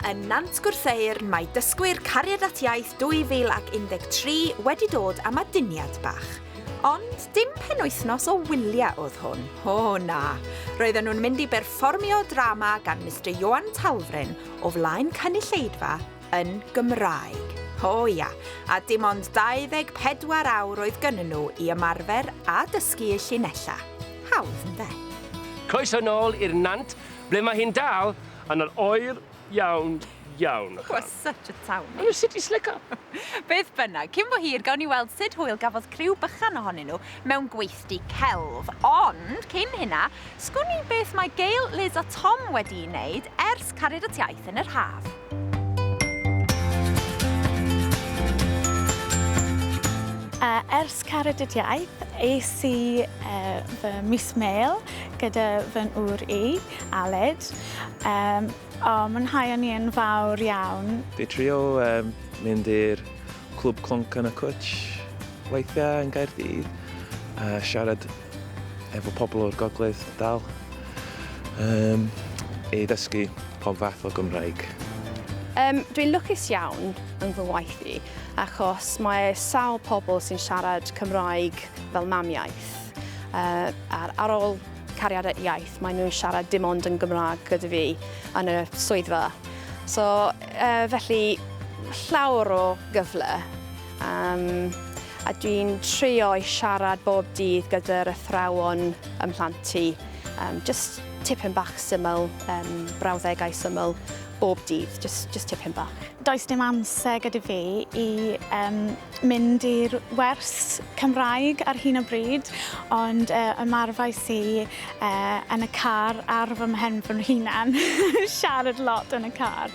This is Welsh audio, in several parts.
yn Nant Gwrtheyrn mae dysgwyr Cariad at Iaith 2013 wedi dod am aduniad bach. Ond dim penwythnos o wyliau oedd hwn. O na! Roedden nhw'n mynd i berfformio drama gan Mister Ioan Talfryn o flaen cynulleidfa yn Gymraeg. O ia, a dim ond 24 awr oedd gynnyn nhw i ymarfer a dysgu eu llinellau. Hawdd, ynde? Croeso nôl i'r Nant, ble mae hi'n dal yn yr oer iawn, iawn. Was such a townie. I'm a city slicker. Beth bynnag, cyn bo hir gawn ni weld sut hwyl gafodd criw bychan ohonyn nhw mewn gweithdy celf. Ond, cyn hynna, sgwn i beth mae Gail, Liz a Tom wedi'i wneud ers Cariad at Iaith yn yr haf. Uh, ers Cariad at Iaith, es i uh, fy mis mêl gyda fy ngŵr i, Aled. Um, o, mwynhau ni yn fawr iawn. Dwi trio um, mynd i'r clwb clonc yn y cwtsh weithiau yn Gaerdydd a siarad efo pobl o'r gogledd dal um, i ddysgu pob fath o Gymraeg. Um, dwi'n lwcus iawn yn fy ngwaith i, achos mae sawl pobl sy'n siarad Cymraeg fel mamiaith. Uh, ar, ar ôl cariad at iaith, maen nhw'n siarad dim ond yn Gymraeg gyda fi yn y swyddfa. So, uh, felly, llawer o gyfle. Um, a dwi'n trio i siarad bob dydd gyda'r athrawon ym mhlant i. Um, just tipyn bach syml, um, brawddegau syml bob dydd, just, just tipyn bach. Does dim amser gyda fi i um, mynd i'r wers Cymraeg ar hyn o bryd, ond uh, ymarfais i uh, yn y car ar fy mhen fy hunan, siarad lot yn y car,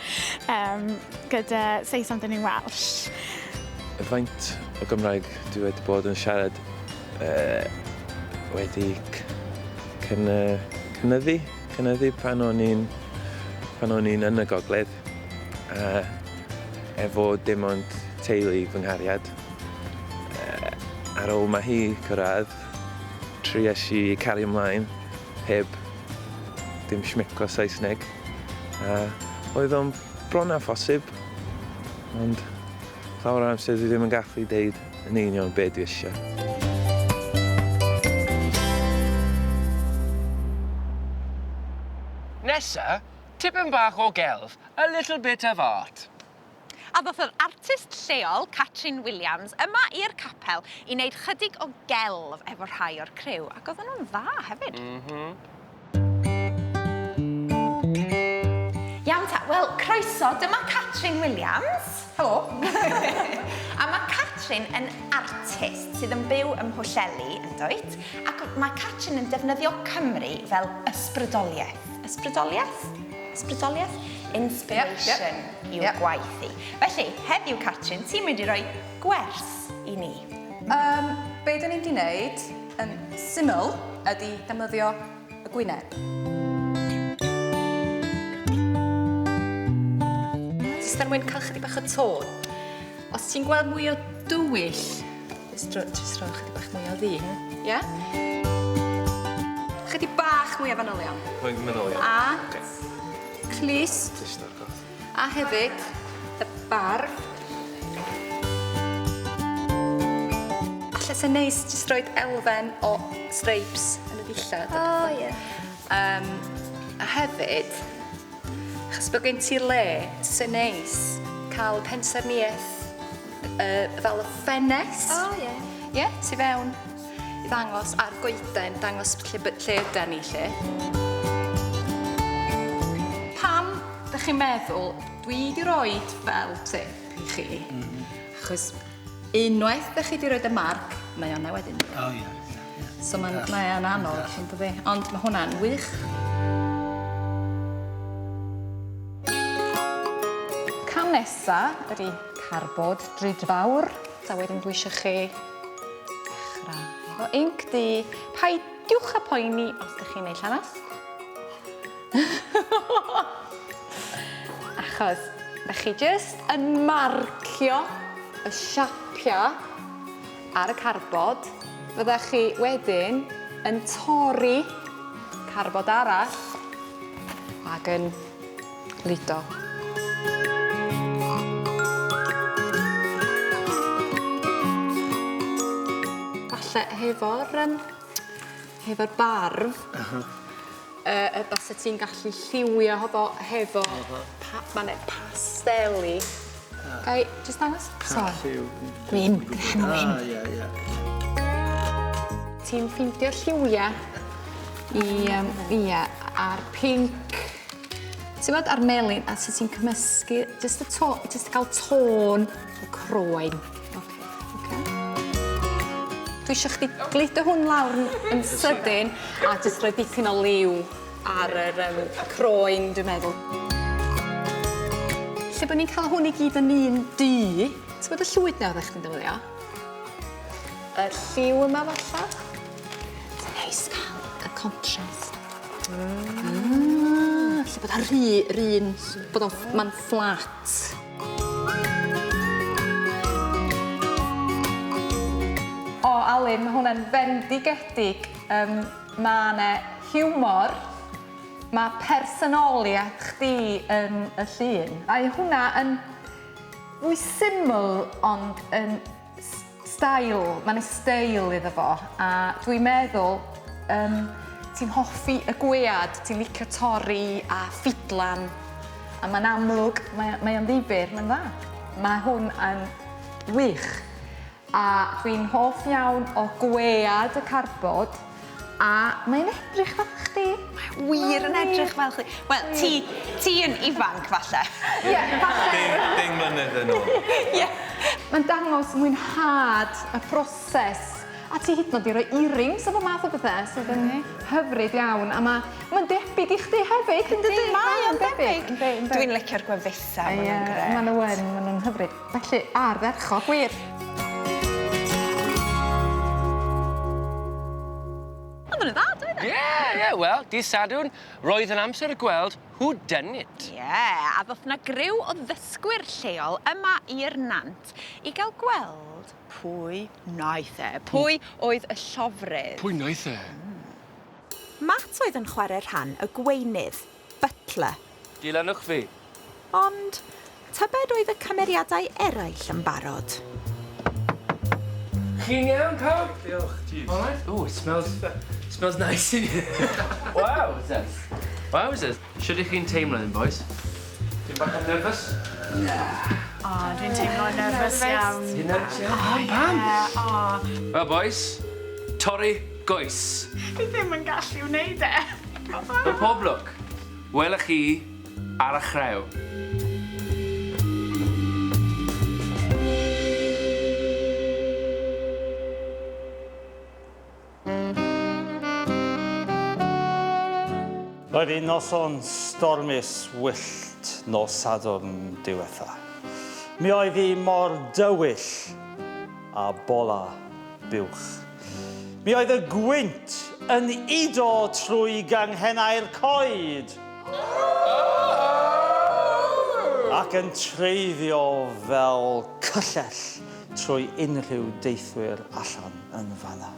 um, gyda Say Something in Welsh. Faint o Gymraeg dwi wedi bod yn siarad uh, wedi cynyddu, cynyddu pan o'n i'n pan o'n i'n yn y gogledd uh, efo dim ond teulu fy nghariad. Uh, ar ôl mae hi cyrraedd, tries i cario ymlaen heb dim schmico Saesneg. Uh, oedd o'n bron â phosib, ond llawer o amser dwi ddim yn gallu deud yn union be dwi eisiau. Nesa, tipyn bach o gelf, a little bit of art. A ddoth yr artist lleol, Catrin Williams, yma i'r capel i wneud chydig o gelf efo rhai o'r criw, ac oedden nhw'n dda hefyd. Mm -hmm. Iawn ta, wel, croeso, dyma Catrin Williams. Helo. a mae Catrin yn artist sydd yn byw ym Mhwllheli, yn dwyt? Ac mae Catrin yn defnyddio Cymru fel ysbrydoliaeth. Ysbrydoliaeth? Ysbrydoliaeth? Inspiration yep, yep. i'w yep. gwaith i. Felly, heddiw Catrin, ti'n mynd i roi gwers i ni. Um, be dyn ni'n di wneud yn syml ydy defnyddio y gwyneb. Jyst er mwyn cael chydig bach o tôn. Os ti'n gweld mwy o dywyll, jyst rho, jyst rho chydig bach mwy o ddu. Ie? Yeah? Chydig bach mwy o fanylion. Mwy o manylion. A okay. clust. Clust ar goll. A hefyd y barf. Alle sy'n neis jyst roed elfen o streips yn y ddillad. O, oh, ie. Yeah. Um, a hefyd, achos bod gen ti le, sy'n neis cael pensaernïaeth uh, fel y ffenest. O, oh, ie. Yeah. Ie, yeah, tu fewn i ddangos ar goeden, dangos lle, lle ydan ni, lle. Pam Dych chi'n meddwl, dwi 'di roid fel tip i chi, mm -hmm. achos unwaith dych chi 'di roid y marc, mae o'na wedyn. O oh, ie, ie, ie. So mae'n mae o'n anodd, yn dydi? Ond mae hwnna'n wych. Cam nesa ydy carbod drudfawr. A wedyn dwi eisiau chi ddechrau efo inc du. Paidiwch â poeni os ydych chi'n neud llanast. Achos, da chi jyst yn marcio y siapia ar y carbod. Fydda chi wedyn yn torri carbod arall ac yn ludo. Falle hefo'r yym hefo'r barf... Uh -huh. Yy bysa ti'n gallu lliwio fo hefo pa- ma' 'ne pasteli. Ga i jyst dangos? Sori. Gwyn, gwyn. Ah, ie, ie. Ti'n ffeindio lliwia i yym ia, a'r pinc t'mod a'r melyn a sut ti'n cymysgu jyst y to- jyst i ga'l tôn y croen. Oce. Oce. Dwi isio chdi gludo hwn lawr yn yn sydyn a jyst rhoi dipyn o liw ar yr yym croen dwi'n meddwl. Lle bo' ni'n ca'l hwn i gyd yn un du, t'mod y llwyd 'na oddach chdi'n defnyddio? Y lliw yma falla? Sa'n neis ca'l y contrast. Ah, lle bod o'n rhy 'r un bod o'n ma'n fflat. O Alun ma' hwnna'n fendigedig yym ma' 'ne hiwmor, ma' personoliaeth chdi yn y llun. A yw hwnna yn fwy syml ond yn steil, ma' 'ne steil iddo fo a dwi'n meddwl yym ti'n hoffi y gwead, ti'n licio torri a ffidlan a ma'n amlwg mae o mae o'n ddifyr, mae'n dda. Ma' hwn yn wych. A dwi'n hoff iawn o gwead y cardbord a mae'n edrych fel chdi. Mae wir yn edrych fel chdi. Wel, ti, ti yn ifanc falle. Ie, falle. Deng mlynedd yn ôl. Ie. Mae'n dangos mwynhad y broses. A ti hyd yn oed 'di roi earrings a bob math o bethe sydd yn hyfryd iawn a ma' ma'n debyg i chdi hefyd yndydi? Mae o'n debyg. Yndi yndi. Dwi'n licio'r gwefusau, ma' nhw'n grêt. Ie, ma' nhw yn, ma' nhw'n hyfryd. Felly, ardderchog wir. Oedden nhw'n dda, doedden? Ie, ie, wel, dydd Sadwrn, roedd yn amser gweld who done it. Ie, yeah, a ddoth 'na griw o ddysgwyr lleol yma i'r Nant i gael gweld pwy wnaeth e. Pwy oedd y llofrudd? Pwy wnaeth e? Matt oedd yn chwarae rhan y gweinydd, butler. Dilynwch fi. Ond tybed oedd y cymeriadau eraill yn barod? Chi'n iawn, pawb? Diolch. Jeez. All right. Oh, it smells, smells nice in here. Wowzers. Wowzers. Shwt ych chi'n teimlo then, boys? Ti'n bach yn nervous? O, dwi'n teimlo'n nervous iawn. Ti'n nervous iawn? Pam, pam? O. Well, boys, torri goes. Fi ddim yn gallu wneud e. Wel, pob lwc. Welech chi ar y chrew. Roedd hi'n noson stormus wyllt nos Sadwrn diwetha. Mi oedd hi mor dywyll â bola buwch. Mi oedd y gwynt yn udo trwy ganghennau'r coed ac yn treiddio fel cyllell trwy unrhyw deithwyr allan yn fan'na.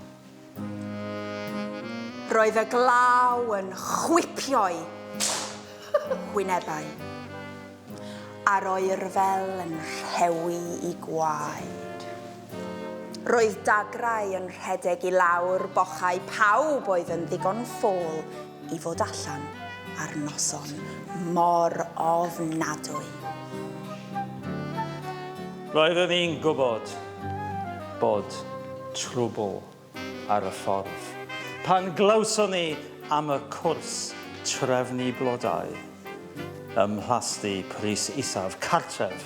Roedd y glaw yn chwipio'i hwynebau, a'r oerfel yn rhewi 'u gwaed. Roedd dagrau yn rhedeg i lawr bochau pawb oedd yn ddigon ffôl i fod allan ar noson mor ofnadwy. Roeddwn i'n gwybod bod trwbl ar y ffordd pan glywson ni am y cwrs trefnu blodau ym Mhlasty Pris Isaf, cartref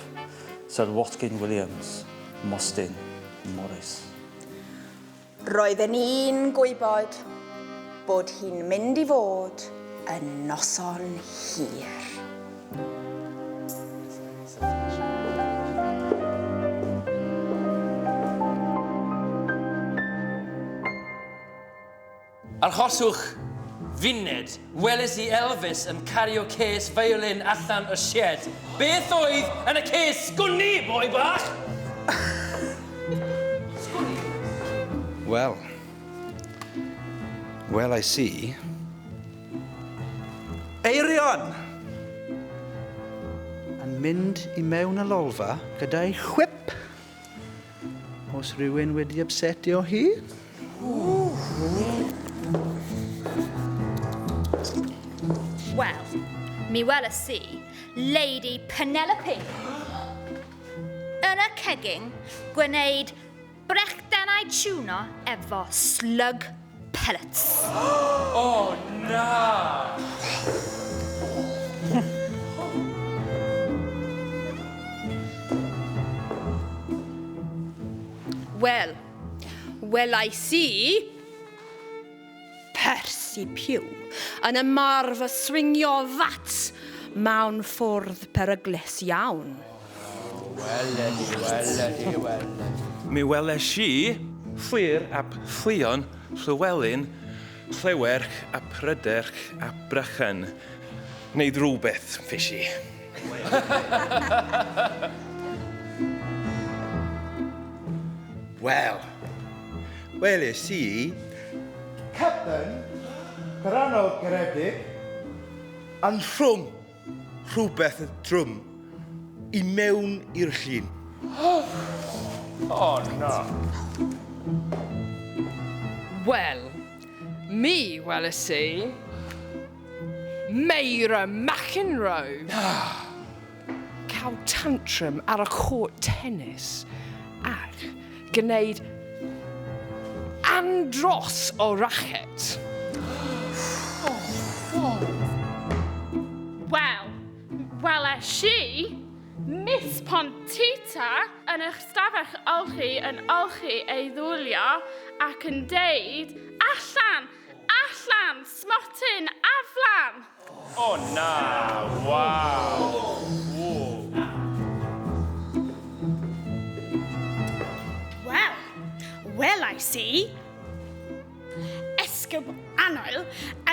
Sir Watkin Williams, Mostyn Morris. Roedden ni'n gwybod bod hi'n mynd i fod yn noson hir. Arhoswch funed, weles i Elvis yn cario cês violin allan y sied. Beth oedd yn y cês? Sgwn i, boi bach! Sgwn i. Wel, well I see. Eirion! mynd i mewn y lolfa gyda'i chwip. Os rhywun wedi upsetio hi? Wel, mi weles i Lady Penelope yn y cegin gwneud brechdanau tuna efo slug pellets. O, na! Wel, welais i Percy Pugh yn ymarfer swingio fat mewn ffordd peryglus iawn. Weledi, weledi, weledi. Mi weles i Fflur ap Llion, Llywelyn, Llewerch a Pryderch a Brychan. Wneud rhywbeth fishy. Wel, weles i Captain Grannog Garedig yn rhwng rhywbeth drwm i mewn i'r llun. O, na. Wel, mi weles i Meira McEnroe. Cael tantrum ar y court tennis ac gwneud andros o racket. Wel, weles i Miss Pontita yn eich stafell olchi yn olchi ei ddwylio ac yn deud, allan, allan, smotyn, aflan! O na! Waw! Wel, welais i esgob annwyl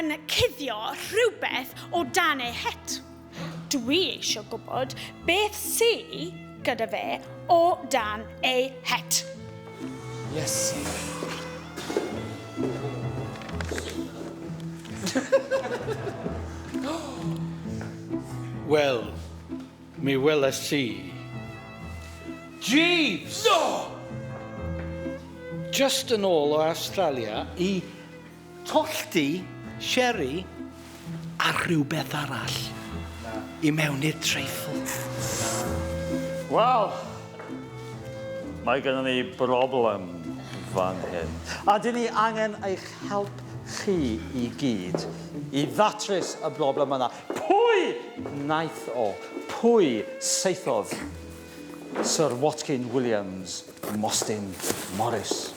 yn cuddio rhywbeth o dan ei het. Dwi eisiau gwybod beth sy gyda fe o dan ei het. Iesu. Wel, mi weles i Jeeves! No! Just yn ôl o Awstralia i tollti sherry a rhywbeth arall i mewn i'r treiffl. Wel, mae gennym ni broblem fan hyn. A dyn ni angen eich help chi i gyd i ddatrys y broblem yna. Pwy wnaeth o? Pwy saethodd Sir Watkin Williams Mostyn Morris?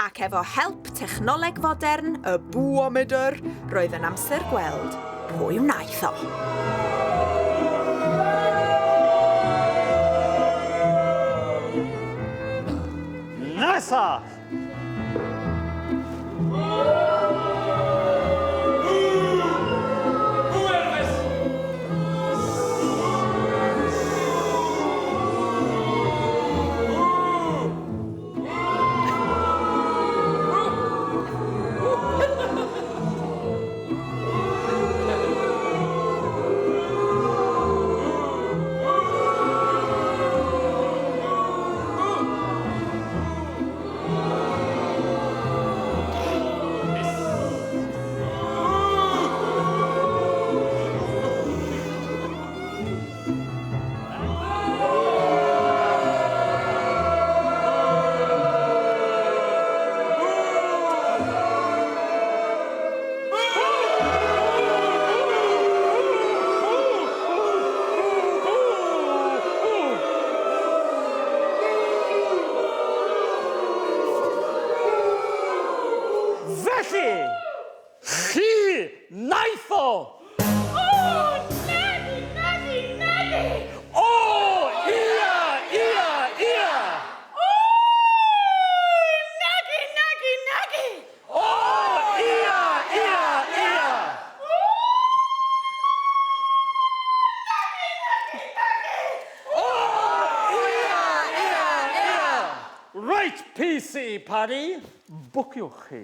Ac efo help technoleg fodern, y bwomedr, roedd yn amser gweld pwy wnaeth o. Nesa! Felly, chi wnaeth o! O, nagi, nagi, nagi! O, ia, ia, ia! O, nagi, nagi, nagi! O, ia, ia, ia! O, nagi, nagi, nagi! O, ia, ia, ia! Reit, PC Parry, bwciwch chi.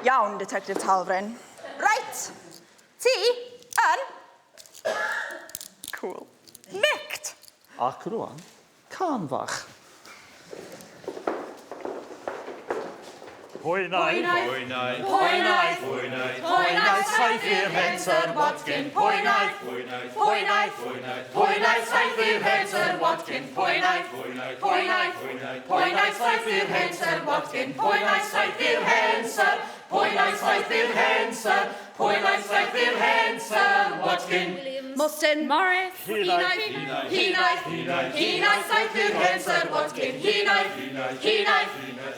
Iawn, Detective Talfryn. Reit, ti yn... Cool. Ac rwan, cân fach. Pwy wnaeth? Pwy wnaeth? Pwy wnaeth? Pwy wnaeth? Pwy wnaeth saethu'r hen Syr Watkin? Pwy wnaeth? Pwy wnaeth? Pwy wnaeth? Pwy wnaeth saethu'r hen Syr Watkin? Pwy wnaeth? Pwy wnaeth? Pwy wnaeth? Pwy wnaeth saethu'r hen Syr Watkin? Pwy wnaeth saethu'r hen Syr? Pwy wnaeth saethu'r hen Syr? Pwy wnaeth saethu'r hen Syr Watkin? Mostyn. Morris. Hi wnaeth. Hi wnaeth. Hi wnaeth saethu'r hen Syr Watkin. Hi wnaeth. Hi wnaeth.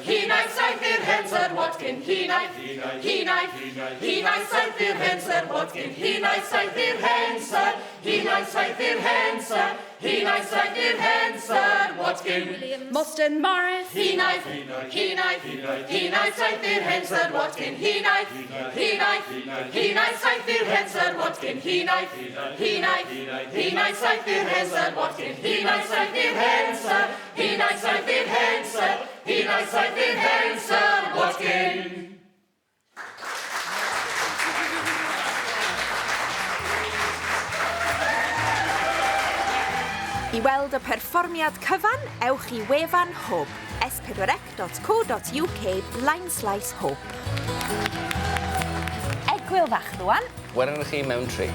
Hi wnaeth saethu'r hen Syr Watkin. Hi wnaeth. Hi wnaeth. Hi wnaeth saethu'r hen Syr Watkin. Hi wnaeth saethu'r hen Syr. Hi wnaeth saethu'r hen Syr. Hi wnaeth saethu'r hen Syr Watkin. Mostyn. Morris. Hi wnaeth. Hi wnaeth. Hi wnaeth saethu'r hen Syr Watkin. Hi wnaeth. Hi wnaeth. Hi wnaeth saethu'r hen Syr Watkin. Hi wnaeth. Hi wnaeth. Hi wnaeth saethu'r hen Syr Watkin. Hi wnaeth saethu'r hen Syr. Hi wnaeth saethu'r hen Syr. Hi wnaeth saethu'r hen Syr Watkin. I weld y perfformiad cyfan, ewch i wefan Hwb, s4c.co.uk blaenslaes hwb. Egwyl fach rwan. Welwn chi mewn tri.